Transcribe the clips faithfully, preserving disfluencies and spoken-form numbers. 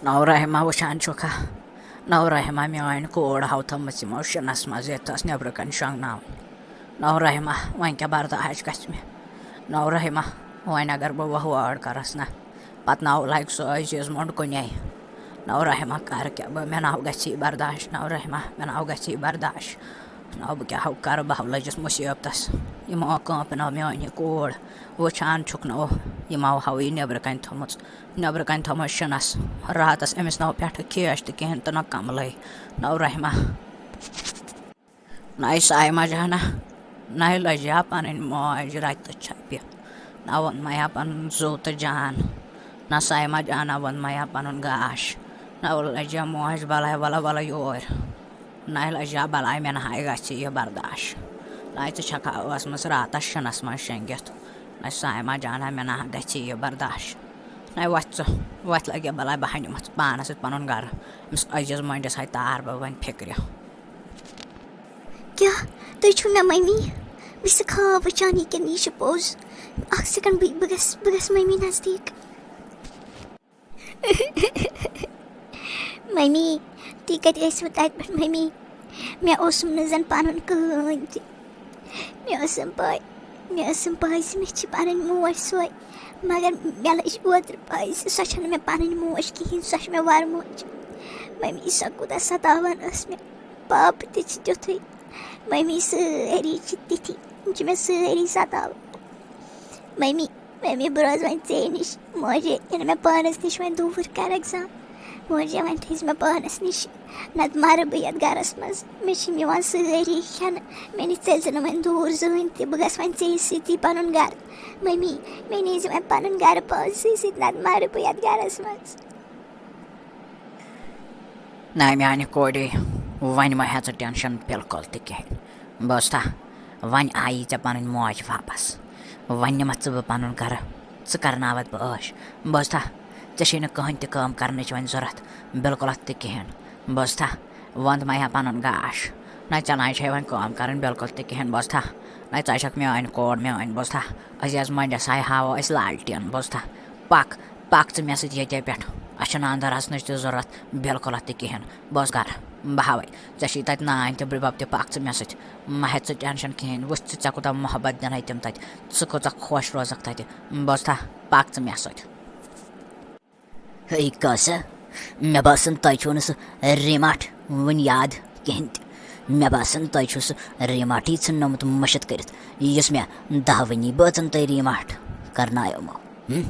نو رحمہ وٕچھان چھُکھا؟ نو رحمہ میٲنۍ کوٗر ہاو تھٲومٕژ یِمو شِنَس منٛز، ییٚتہِ ٲس نیٚبرٕ کَنۍ شۄنٛگناوٕنۍ۔ نو رحمہ، وۄنۍ کیٛاہ برداش گژھِ مےٚ؟ نو رحمہ، وۄنۍ اگر بہٕ وۄنۍ وٲر کَرَس نہ، پَتہٕ ناو لَگہِ سُہ عزیز مۄنٛڈ کُنے۔ نو رحمہ، کَر کیٛاہ بہٕ؟ مےٚ ناو گژھِ یہِ برداش، نو رحمہ، مےٚ ناو گژھِ یہِ برداش۔ نو بہٕ کیٛاہ ہاو کَرٕ؟ بہٕ ہاو لٔجِس مُصیٖبتَس۔ یِمو کٲنٛپنٲو میٲنۍ یہِ کوٗر۔ وٕچھان چھُکھ نو، یِمو ہاو یہِ نیٚبرٕ کَنۍ تھٲومٕژ، نیٚبرٕ کَنۍ تھٲومٕژ شِنَس۔ راتَس أمِس نہ پٮ۪ٹھٕ کھیش تہِ کِہیٖنۍ تہٕ نہ کَملٕے۔ نو رحمہ۔ نَے سایمہ جانہ، نَے لٔجیا پَنٕنۍ موج رَتہِ چھَپہِ۔ نہ ووٚن مَیا پَنُن زُو تہٕ جان۔ نہ سایمہ جانہ ووٚن مَیا پَنُن گاش۔ نہ لٔجیا موج بَلاے وَلہٕ وَلہٕ یور۔ نہ لٔجیا بَلاے مےٚ نہ گژھِ یہِ برداش۔ نَے ژٕ چھَکھا ٲسمٕژ راتَس شِنَس منٛز شۄنٛگِتھ۔ نَے سایمہ جانہ مےٚ نہ گژھِ یہِ برداش۔ نَے وۄتھ ژٕ، وۄتھ لَگہِ بَلاے بہٕ ہا نِمَتھ پانَس سۭتۍ پَنُن گَرٕ۔ أمِس عزیز مۄنٛڈِس ہاے تار بہٕ وۄنۍ فِکرِ۔ کیٛاہ تُہۍ چھِو مےٚ مٔمی؟ بہٕ چھَس خواب وٕچھان، یہِ کِنہٕ یہِ چھُ پوٚز؟ اَکھ سیکنڈ، بہٕ، بہٕ گژھٕ، بہٕ گژھٕ مٔمی نزدیٖک۔ مٔمی، تُہۍ کَتہِ ٲسوٕ تَتہِ پٮ۪ٹھ مٔمی؟ مےٚ اوسُم نہٕ زَن پَنُن کٕہٕنۍ تہِ۔ مےٚ ٲسٕم پَے، مےٚ ٲسٕم پَے زِ مےٚ چھِ پَنٕنۍ موج سۄے، مگر مےٚ لٔج اوترٕ پَے زِ سۄ چھَنہٕ مےٚ پَنٕنۍ موج کِہیٖنۍ، سۄ چھِ مےٚ وَرٕ موج۔ مٔمی، سۄ کوٗتاہ سَتاوان ٲس مےٚ۔ پاپہٕ تہِ چھِ تیُتھُے۔ مٔمی، سٲری چھِ تِتھی، یِم چھِ مےٚ سٲری سَتاوان۔ مٔمی، مٔمی، بہٕ روزٕ وۄنۍ ژے نِش۔ موجے، یہِ نہٕ مےٚ پانَس نِش وۄنۍ دوٗر کَر ایٚگزام۔ موجے، وۄنۍ تھٲیزِ مےٚ پانَس نِش، نَتہٕ مَرٕ بہٕ یَتھ گَرَس منٛز۔ مےٚ چھِ یِم یِوان سٲری کھٮ۪نہٕ۔ مےٚ نِش ژٔلزِ نہٕ وۄنۍ دوٗر زٕہٕنۍ تہِ، بہٕ گژھٕ وۄنۍ ژے سۭتی پَنُن گَرٕ۔ مٔمی، مےٚ نیٖزِ وۄنۍ پَنُن گَرٕ پانسٕے سۭتۍ، نَتہٕ مَرٕ بہٕ یَتھ گَرَس منٛز۔ نہ میانہِ کورِ، وۄنۍ مہ ہےٚ ژٕ ٹینشن بِلکُل تہِ کِہینۍ۔ بوزتھا، وۄنۍ آیی ژےٚ پنٕنۍ موج واپس۔ وۄنۍ نِمتھ ژٕ بہٕ پنُن گرٕ، ژٕ کرناوتھ بہٕ عٲش۔ بوزتھا، ژےٚ چھے نہٕ کٕہٕنۍ تہِ کٲم کرنٕچ وۄنۍ ضروٗرت، بِلکُل اتھ تہِ کِہینۍ۔ بوزتھا، وۄند مہ ہےٚ پنُن گاش۔ نہ ژےٚ نہ چھے وۄنۍ کٲم کرٕنۍ بِلکُل تہِ کِہینۍ۔ بوزتھا، نہ ژٕ چھکھ میٲنۍ کور، میٲنۍ۔ بوزتھا، عزیز مۄنڈس آے ہاوو أسۍ لالٹین۔ بوزتھا، پک، پک ژٕ مےٚ سۭتۍ ییٚتے پٮ۪ٹھ۔ اَسہِ چھُنہٕ اَندَر اَژنٕچ تہِ ضوٚرَتھ بِلکُل اَتھ تہِ کِہیٖنۍ۔ بہٕ اوسُس گَرٕ، بہٕ ہاوَے۔ ژےٚ چھُے تَتہِ نانۍ تہِ بٕڈِبَب تہِ، پَکھ ژٕ مےٚ سۭتۍ۔ مہ ہےٚ ژٕ ٹٮ۪نشَن کِہیٖنۍ۔ وٕچھ ژٕ، ژےٚ کوٗتاہ محبت دِنَے تِم تَتہِ۔ ژٕ کوٗتاہ خۄش روزَکھ تَتہِ۔ بوزتھا، پَکھ ژٕ مےٚ سۭتۍ۔ ہے کٲسہ، مےٚ باسان تۄہہِ چھُو نہٕ سُہ ریٖماٹھ وٕنہِ یاد کِہیٖنۍ تہِ۔ مےٚ باسان تۄہہِ چھُو سُہ ریٖماٹھٕے ژھٕننومُت مٔشِتھ کٔرِتھ، یُس مےٚ دَہ ؤنی بٲژَن تۄہہِ ریٖماٹھ کَرنایومو۔ ہم؟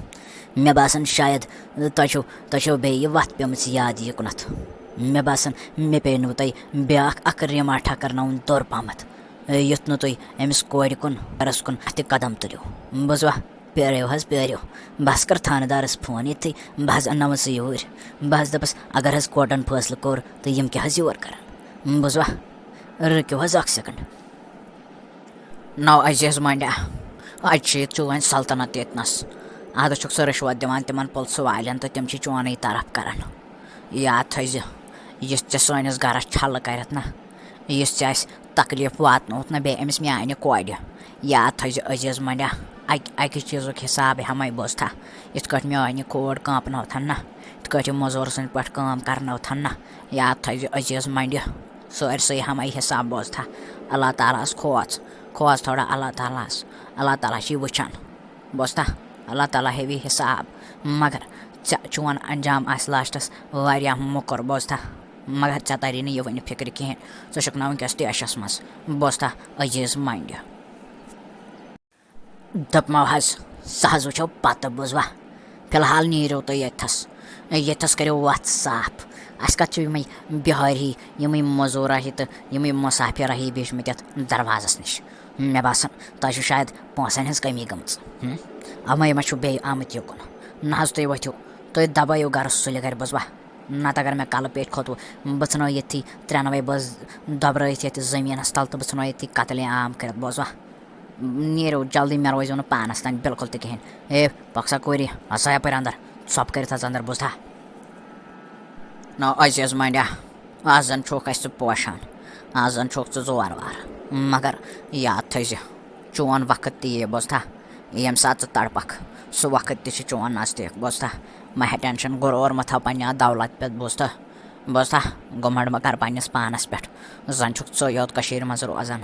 مےٚ باسان شاید تۄہہِ چھو، تۄہہِ چھو بیٚیہِ یہِ وَتھ پیٚمٕژ یاد یہِ کُنَتھ۔ مےٚ باسان مےٚ پیٚیہِ نہٕ تۄہہِ بیٛاکھ اَکھ ریٖماٹھا کَرناوُن دوٚر پَہمَتھ، یُتھ نہٕ تُہۍ أمِس کورِ کُن، گَرَس کُن اَتھِ قدم تُلِو۔ بوٗزوا؟ پیٲرِو حظ، پیٲرِو۔ بہٕ حظ کَرٕ تھانہٕ دارَس فون ییٚتھٕے، بہٕ حظ اَنناوَن سُہ یوٗرۍ۔ بہٕ حظ دَپَس، اگر حظ کوٹَن فٲصلہٕ کوٚر، تہٕ یِم کیٛاہ حظ یور کَرَن؟ بوٗزوا؟ رُکِو حظ اَکھ سیکنڈ۔ نو عزیز مۄنڈیا، اَتہِ چھِ یہِ چٲنۍ سلطنت ییٚتنَس۔ اَدٕ چھُکھ ژٕ رِشوت دِوان تِمن پُلسہٕ والٮ۪ن تہٕ تِم چھِ چونٕے طرف کران۔ یاد تھٲیزِ، یُس ژےٚ سٲنِس گرس چھلہٕ کرٮ۪تھ نہ، یُس ژےٚ اَسہِ تکلیف واتنووُتھ نہ بیٚیہِ أمِس میانہِ کورِ، یاد تھٲیزِ عزیز مۄنڈیا، اَکہِ، اَکہِ چیٖزُک حساب ہٮ۪مَے بوزتھا۔ یِتھ کٲٹھۍ میٲنۍ یہِ کور کانٛپنٲوتھن نہ، یِتھ کٲٹھۍ یہِ مٔزوٗر سٕنٛدۍ پٲٹھۍ کٲم کرنٲوتھن نہ، یاد تھٲیزِ عزیز مۄنڈِ، سٲرسٕے ہمے حساب بوزتھا۔ اللہ تعالیٰ ہس کھوژ، کھوژ تھوڑا اللہ تعالیٰ ہس۔ اللہ تعالیٰ چھُے وٕچھان۔ بوزتھا، اللہ تعالیٰ ہیٚوی حساب۔ مگر ژےٚ چون انجام آسہِ لاسٹس واریاہ موٚکُر، بوزتھا۔ مگر ژےٚ تری نہٕ یہِ وٕنہِ فکرِ کِہیٖنۍ۔ ژٕ چھُکھ نہ وٕنکیٚس تیشس منٛز۔ بوزتھا، عزیز مۄنڈِ۔ دوٚپمو حظ، سُہ حظ وٕچھو پتہٕ، بوٗزوا؟ فی الحال نیٖرِو تُہۍ ییٚتھَس، ییٚتھَس کٔرِو وَتھ صاف۔ اَسہِ کَتھ چھِ یِمَے بِہٲرۍ ہی، یِمَے مٔزوٗرا ہی تہٕ یِمَے مُسافِرا ہی بیٖٹھمٕتۍ یَتھ دروازَس نِش؟ مےٚ باسان، تۄہہِ چھُو شاید پونٛسَن ہٕنٛز کٔمی گٔمٕژ۔ ہُم؟ اَمَے ما چھُو بیٚیہِ آمٕتۍ یوکُن؟ نہ حظ، تُہۍ ؤتھِو، تُہۍ دَبٲیِو گَرَس سُلہِ گَرِ، بوٗزوا؟ نَتہٕ اگر مےٚ کَلہٕ پیٚٹھۍ کھوٚت، بہٕ ژھٕنو ییٚتھی ترٛٮ۪نوَے بٲژ دۄبرٲیِتھ ییٚتہِ زٔمیٖنَس تَل تہٕ بہٕ ژھٕنو ییٚتھی قتلِ عام کٔرِتھ، بوٗزوا؟ نیٖرِو جلدی، مےٚ روزِو نہٕ پانَس تام بِلکُل تہِ کِہیٖنۍ۔ اے، پَک سا کوٗری، اَژ سا یَپٲرۍ اَندَر، ژھۄپہٕ کٔرِتھ اَژ اَندَر، بوٗزتھا؟ نو عزیز مۄنڈیا، آز زَن چھُکھ اَسہِ ژٕ پوشان، آز زَن چھُکھ ژٕ زور وار، مگر یاد تھٲیزِ، چون وقت تہِ یِیہِ، بوٗزتھا؟ ییٚمہِ ساتہٕ ژٕ تڑپکھ، سُہ وقت تہِ چھُ چون نزدیٖک، بوٗزتھا؟ مہ ہےٚ ٹٮ۪نشن، غرور مہ تھاو پننہِ اَتھ دولت پٮ۪ٹھ، بوٗزتھا؟ بوٗزتھا؟ گُمنڈ مہ کر پننِس پانس پٮ۪ٹھ۔ زن چھُکھ ژٕ یوت کٔشیٖرِ منٛز روزان۔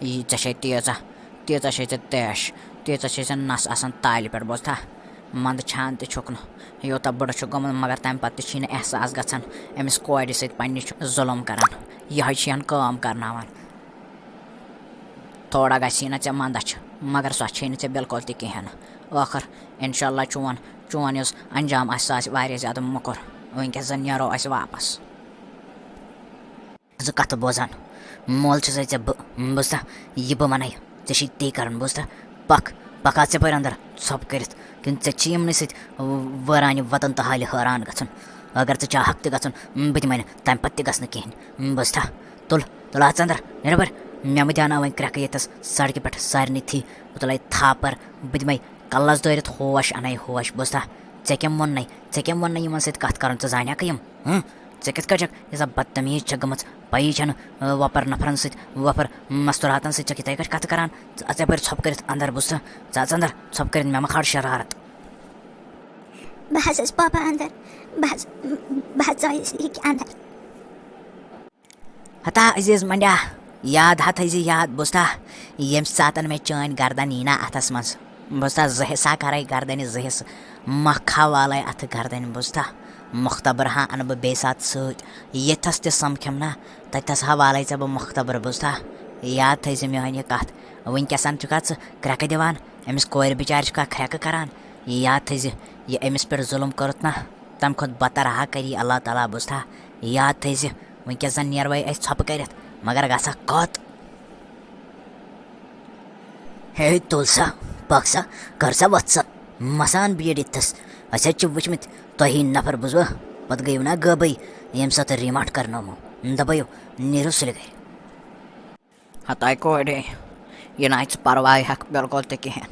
یی ژےٚ چھے تیٖژاہ، تیٖژاہ چھے ژےٚ تیش، تیٖژاہ چھے ژےٚ نس آسان تالہِ پٮ۪ٹھ، بوٗزتھا؟ منٛدٕ چھان تہِ چھُکھ نہٕ۔ یوٗتاہ بٕڑٕ چھُ گوٚمُت، مگر تمہِ پتہٕ تہِ چھی نہٕ احساس گژھان أمِس کورِ سۭتۍ پننہِ چھُ ظُلم کران۔ یِہوٚے چھِ ہن کٲم کرناوان۔ تھوڑا گژھی نہ ژےٚ منٛدچھ، مگر سۄ چھے نہٕ ژےٚ بالکل تہِ کِہیٖنۍ۔ ٲخٕر، انشاءاللہ، چون، چون یُس انجام آسہِ، سُہ آسہِ واریاہ زیادٕ موٚکُر۔ وٕنکیٚس زن نیرو أسۍ واپس۔ زٕ کتھٕ بوزان، مول چھُسے ژےٚ بہٕ، بوٗزتھا؟ یہِ بہٕ ونے، ژےٚ چھُے تی کرُن، بوٗزتھا؟ پکھ، پکھ آ ژےٚ پٲرۍ اندر، ژھۄپہٕ کٔرِتھ، کِنہٕ ژےٚ چھِ یِمنٕے سۭتۍ وٲرانہِ وطن تہٕ حالہِ حٲران گژھُن؟ اگر ژٕ چاہکھ تہِ گژھُن، بہٕ تہِ مانہٕ، تمہِ پتہٕ تہِ گژھ نہٕ کِہیٖنۍ، بوٗزتھا؟ تُل، تُل اَژ اندر، نیر اپٲرۍ۔ مےٚ مہٕ دیٛاوناوٕنۍ کرٛٮ۪کہٕ ییٚتٮ۪س سڑکہِ پٮ۪ٹھ سارنٕے تھی۔ بہٕ تُلے تھاپر، بہٕ دِمے کلس دٲرِتھ ہوش، انے ہوش، بوٗزتھا؟ ژےٚ کٔمۍ ووٚننے، ژےٚ کٔمۍ ووٚننے یِمن سۭتۍ کتھ کرُن؟ ژٕ زانیکھٕ یِم؟ ہٕم؟ ژےٚ کِتھ کٲٹھۍ چھکھ ییٖژاہ بدتمیٖز چھکھ گٔمٕژ؟ پَیی چھنہٕ، آ، وۄپر نفرن سۭتۍ، وۄپر مستوٗراتن سۭتۍ چھکھ یِتھے کٲٹھۍ کتھٕ کران؟ ژٕ اَژ یپٲرۍ ژھۄپہٕ کٔرِتھ اندر، بوٗزتھا؟ ژٕ اَژ اندر، ژھۄپہٕ کٔرِتھ، مےٚ مہ کھال شرارت۔ بہٕ حظ ٲسٕس پاپا اندر، بہٕ حظ، بہٕ حظ ژایس یہِ کہِ اندر۔ ہتا عزیز منڈیا، یاد ہا تھٲیزِ یاد، بوٗزتھا؟ ییٚمہِ ساتن مےٚ چٲنۍ گردن یی نا اتھس منٛز، بوٗزتھا، زٕ حصہ کرے گردنہِ، زٕ حصہٕ، مکھ ہا والے اتھٕ گردنہِ، بوٗزتھا؟ مختبر ہا انہٕ بہٕ بیٚیہِ ساتہٕ سۭتۍ۔ ییٚتھس تہِ سمکھم نا، تتھس ہا والے ژےٚ بہٕ مختبر، بوٗزتھا؟ یاد تھٲیزِ میٲنۍ یہِ کتھ۔ وٕنکیٚسن چھُکھا ژٕ کرٛٮ۪کہٕ دِوان؟ أمِس کورِ بِچارِ چھُکھا کرٛٮ۪کہٕ کران؟ یاد تھٲیزِ، یہِ أمِس پٮ۪ٹھ ظُلُم کوٚرُتھ نا، تَمہِ کھۄتہٕ بدتر ہا کَری اللہ تعالیٰ، بوٗزتھا؟ یاد تھٲیزِ، وٕنکیٚس زَن نیرٕ وَے أسۍ ژھۄپہٕ کٔرِتھ، مگر گژھکھ کوٚت؟ ہے، تُل سا، پَکھ سا، کر سا، وۄتھ سا، مَسان بیٖڑ ییٚتھَس۔ اَسہِ حظ چھِ وٕچھمٕتۍ تۄہہِ ہِنٛدۍ نفر، بوٗزوا؟ پَتہٕ گٔیِو نا غٲبٕے، ییٚمہِ ساتہٕ ریماٹ کرنومو۔ دَپٲیِو، نیٖرِو سُلہِ گَرِ۔ ہتاے کورے، یہِ ناے ژٕ پرواے ہٮ۪کھ بِلکُل تہِ کِہیٖنۍ۔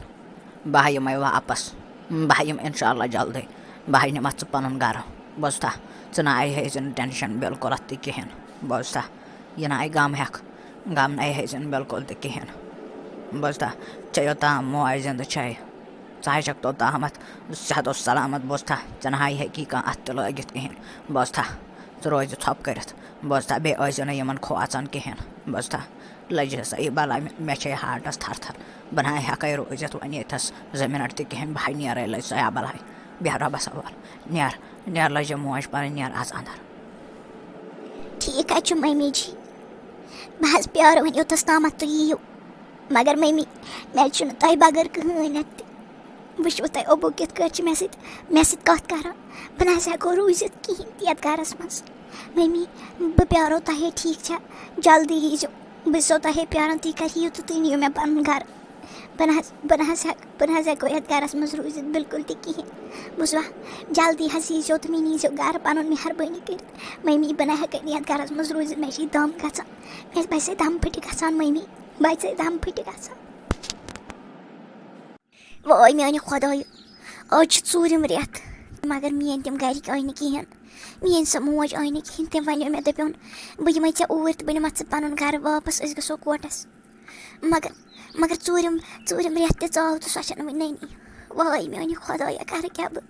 بہٕ ہا یِمَے واپس۔ بہٕ ہا یِمہٕ اِنشاء اللہ جلدی۔ بہٕ ہا نِمَتھ ژٕ پَنُن گَرٕ۔ بوٗزتھا؟ ژٕ ناے ہیٚیہِ زِ نہٕ ٹٮ۪نشَن بِلکُل اَتھ تہِ کِہیٖنۍ۔ بوٗزتھا؟ یہِ ناے غم ہٮ۪کھ۔ غم ناے ہیٚیہِ زِ نہٕ بِلکُل تہِ کِہیٖنۍ۔ بوٗزتھا؟ ژےٚ یوٚتام موج زِندٕ چھے، ژٕ ہا چھَکھ توٚتامَتھ صحت و سلامت۔ بوٗزتھا؟ ژےٚ ناے ہیٚکی کانٛہہ اَتھٕ تہِ لٲگِتھ کِہیٖنۍ۔ بوٗزتھا؟ ژٕ روزِ ژھۄپہٕ کٔرِتھ۔ بوٗزتھا؟ بیٚیہِ ٲسۍزِ نہٕ یِمَن کھوژان کِہیٖنۍ۔ بوٗزتھا؟ لٔجِس سا یہِ بَلاے، مےٚ، مےٚ چھے ہارٹَس تھَر تھَر۔ بہٕ نَے ہٮ۪کَے روٗزِتھ وۄنۍ ییٚتھَس زٕ مِنَٹ تہِ کِہیٖنۍ۔ بہٕ ہاے نیرَے، لٔج سا یا بَلاے۔ بیٚہہ رۄبَس حوال۔ نیر، نیر لٔجہِ موج پَنٕنۍ، نیر اَژ اَندَر۔ ٹھیٖک حظ چھُ مٔمی جی۔ بہٕ حظ پیٛارٕ وۄنۍ یوٚتَس تامَتھ تُہۍ یِیِو۔ مگر مٔمی، مےٚ حظ چھُنہٕ تۄہہِ بغٲر کٕہٕنۍ اَتہِ۔ وٕچھِو تُہۍ ابوٗ کِتھ کٲٹھۍ چھِ مےٚ سۭتۍ، مےٚ سۭتۍ کَتھ کَران۔ بہٕ نہ حظ ہٮ۪کو روٗزِتھ کِہیٖنۍ تہِ یَتھ گَرَس منٛز۔ مٔمی، بہٕ پیٛارو تۄہے، ٹھیٖک چھا؟ جلدی ییٖزیو۔ بہٕ چھِسو تۄہے پیٛاران، تُہۍ کَر یِیِو تہٕ تُہۍ نِیِو مےٚ پَنُن گَرٕ۔ بہٕ نہ حظ، بہٕ نہ حظ ہٮ۪کہٕ، بہٕ نہ حظ ہٮ۪کو یَتھ گَرَس منٛز روٗزِتھ بِلکُل تہِ کِہیٖنۍ۔ بوٗزوا؟ جلدی حظ ییٖزیو تہٕ مےٚ نیٖزیو گَرٕ پَنُن، مہربٲنی کٔرِتھ۔ مٔمی، بہٕ نہ ہٮ۪کَے نہٕ یَتھ گَرَس منٛز روٗزِتھ، مےٚ چھِ دَم گژھان۔ مےٚ باسے دَم پھٕٹہِ گژھان مٔمی، باسے دَم پھٕٹہِ گژھان۔ وٲے میانہِ خۄدایہِ، آز چھِ ژوٗرِم رٮ۪تھ، مگر میٲنۍ تِم گرِکۍ آیہِ نہٕ کِہیٖنۍ۔ میٲنۍ سۄ موج آیہِ نہٕ کِہیٖنۍ۔ تٔمۍ وَنیو مےٚ، دَپیوٚن، بہٕ یِمَے ژےٚ اوٗرۍ تہٕ بہٕ نِمَتھ ژٕ پَنُن گَرٕ واپَس، أسۍ گژھو کوٹَس۔ مگر، مگر ژوٗرِم، ژوٗرِم رٮ۪تھ تہِ ژاو تہٕ سۄ چھَنہٕ وٕنہِ نٔنی۔ وٲے میانہِ خۄدایہ، کَرٕ کیٛاہ بہٕ؟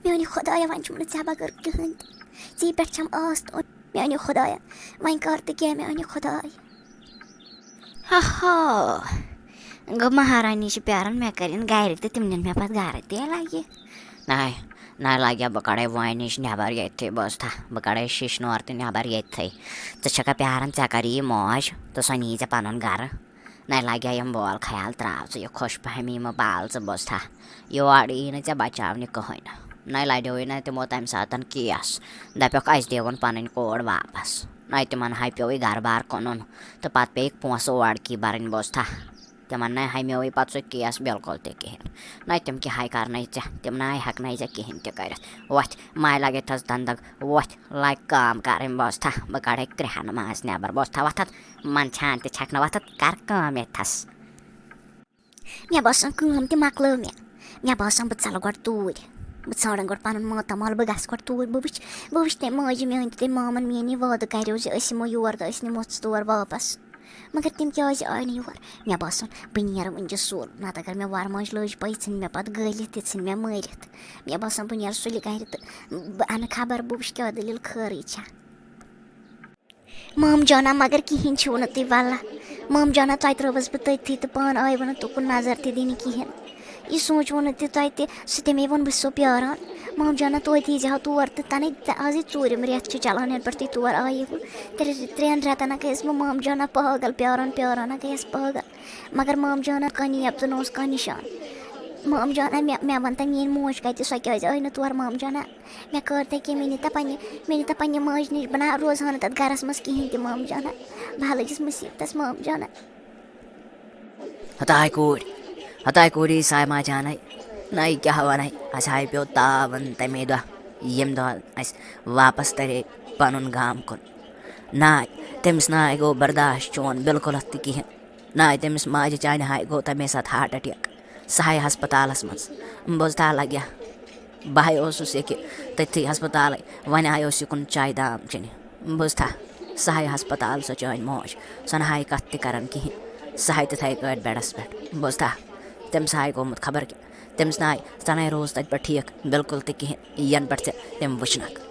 میانہِ خۄدایہ، وۄنۍ چھُم نہٕ ژےٚ بغٲر کِہیٖنۍ تہِ۔ ژےٚ پٮ۪ٹھ چھَم آس تہٕ میانہِ خۄدایہ، وۄنۍ کَر تہٕ کیٛاہ میانہِ خۄدایہ؟ ہا ہا، گوٚو مہارانی چھِ پیاران مےٚ کَرٮ۪ن گَرِ تہٕ تِم نِن مےٚ پَتہٕ گَرٕ تہِ لَگہِ۔ ناے، ناے لَگہِ، بہٕ کَڑَے وٲنِج نٮ۪بَر ییٚتھٕے، بوزتھا؟ بہٕ کَڑَے شیٖشہٕ نور تہِ نٮ۪بَر ییٚتھٕے۔ ژٕ چھَکھا پیاران، ژےٚ کَرِ یہِ موج تہٕ سۄ نِیہِ ژےٚ پَنُن گَرٕ؟ ناے لَگہِ یِم بول خیال، ترٛاو ژٕ یہِ خۄش فہمی مہٕ پال ژٕ، بوزتھا؟ یور یی نہٕ ژےٚ بَچاونہِ کٕہٕنۍ۔ ناے لَڑیووٕے نہ تِمو تَمہِ ساتَن کیس، دَپیوکھ، اَسہِ دِیوُن پَنٕنۍ کوٗر واپَس۔ ناے تِمَن ہاے پیوٚوُے گَرٕ بار کٕنُن۔ تہٕ پَتہٕ پیٚیِکھ پونٛسہٕ اورکی بَرٕنۍ، بوزتھا؟ تِمَن نَے ہمیوٕے پَتہٕ سُہ کیس بِلکُل تہِ کِہیٖنۍ۔ نَے تِم کیٛاہ ہاے کَرنَے ژےٚ، تِم نَے ہٮ۪کنَے ژےٚ کِہیٖنۍ تہِ کٔرِتھ۔ وۄتھ، ماے لَگے تھَس دَنٛدَگ، وۄتھ، لَگ کٲم کَرٕنۍ، بوزتھا؟ بہٕ کَڑَے کرٛٮ۪ہَن ماز نٮ۪بَر، بوزتھا؟ وۄتھَتھ، منٛدچھان تہِ چھَکھ نہٕ، وۄتھَتھ، کَر کٲم ییٚتہِ تھَس۔ مےٚ باسان، کٲم تہِ مۄکلٲو مےٚ۔ مےٚ باسان، بہٕ ژَلہٕ گۄڈٕ توٗرۍ۔ بہٕ ژھانٛڈَن گۄڈٕ پَنُن ماتامال، بہٕ گژھٕ گۄڈٕ توٗرۍ۔ بہٕ وٕچھِ، بہٕ وٕچھِ تٔمۍ ماجہِ میٛٲنۍ تہٕ تٔمۍ مامَن میٛٲنۍ یہِ وعدٕ کَریو زِ أسۍ یِمو یور تہٕ أسۍ نِموتھ ژٕ تور واپَس۔ مگر تِم کیٛازِ آے نہٕ یور؟ مےٚ باسان، بہٕ نیرٕ وٕنہِ سُل، نَتہٕ اگر مےٚ وۄرٕ ماجہِ لٔج پَے، یہِ ژھٕنہِ مےٚ پَتہٕ گٔلِتھ، یہِ ژھٕنہِ مےٚ مٲرِتھ۔ مےٚ باسان، بہٕ نیرٕ سُلہِ گَرِ تہٕ بہٕ اَنہٕ خبر، بہٕ وٕچھِ کیٛاہ دٔلیٖل خٲرٕے چھا۔ مام جانا، مگر کِہیٖنۍ چھُو نہٕ تُہۍ وَلہ۔ مام جانا، تۄہہِ ترٛٲوٕس بہٕ تٔتھی تہٕ پانہٕ آیوٕ نہٕ تُکُن نظر تہِ دِنہِ کِہیٖنۍ۔ یہِ سوٗنٛچوٕ نہٕ تہِ تۄہہِ تہِ، سُہ تَمے ووٚن، بہٕ چھُسو پیٛاران۔ مام جانا، توتہِ ییٖزِ ہا تور تہٕ تَنَے تہٕ آزٕے ژوٗرِم رٮ۪تھ چھُ چَلان، یَنہٕ پٮ۪ٹھ تُہۍ تور آیِوٕ۔ ترٛےٚ، ترٛٮ۪ن رٮ۪تَن ہا گٔیَس بہٕ مام جانا پاگل، پیٛاران پیٛاران ہا گٔیَس پاگل۔ مگر مام جانا کانٛہہ نیب تہٕ نہ اوس کانٛہہ نِشان۔ مام جانا، مےٚ، مےٚ وَن تہٕ، میٛٲنۍ موج کَتہِ، سۄ کیٛازِ آیہِ نہٕ تور مام جانا؟ مےٚ کٔر تہٕ کینٛہہ، مےٚ نی تہٕ پنٛنہِ، مےٚ نی تہٕ پنٛنہِ ماجہِ نِش، بہٕ نہ روزٕ ہا نہٕ تَتھ گَرَس منٛز کِہیٖنۍ تہِ مام جانا۔ بہٕ ہا لٔجِس مُصیٖبتَس مام جانا۔ ہتاے کوٗرۍ، ہتاے کوٗری سایما جانے، نَے کیٛاہ وَنَے، اَسہِ ہاے پیوٚو تاوَن تَمے دۄہ، ییٚمہِ دۄہ اَسہِ واپَس تَرے پَنُن گام کُن۔ ناے، تٔمِس ناے گوٚو برداشت چون بِلکُل اَتھ تہِ کِہیٖنۍ۔ ناے، تٔمِس ماجہِ چانہِ ہاے گوٚو تَمے ساتہٕ ہارٹ اٹیک۔ سُہ ہاے ہسپتالَس منٛز۔ بوزتھا لَگیا؟ بہٕ ہاے اوسُس ییٚکہِ تٔتھی ہسپتالٕے، وۄنۍ آیوس یُکُن چایہِ دام چیٚنہِ۔ بوزتھا، سُہ ہاے ہسپتال، سۄ چٲنۍ موج، سۄ نہ ہاے کَتھ تہِ کَران کِہیٖنۍ۔ سُہ ہاے تِتھَے کٲٹھۍ بٮ۪ڈَس پٮ۪ٹھ۔ بوزتھا، تٔمِس ہاے گوٚمُت خبر کیٛاہ۔ تٔمِس ناے، سۄ نَے روٗز تَتہِ پٮ۪ٹھ ٹھیٖک بِلکُل تہِ کِہیٖنۍ، یَنہٕ پٮ۪ٹھ ژےٚ تٔمۍ وٕچھنَکھ۔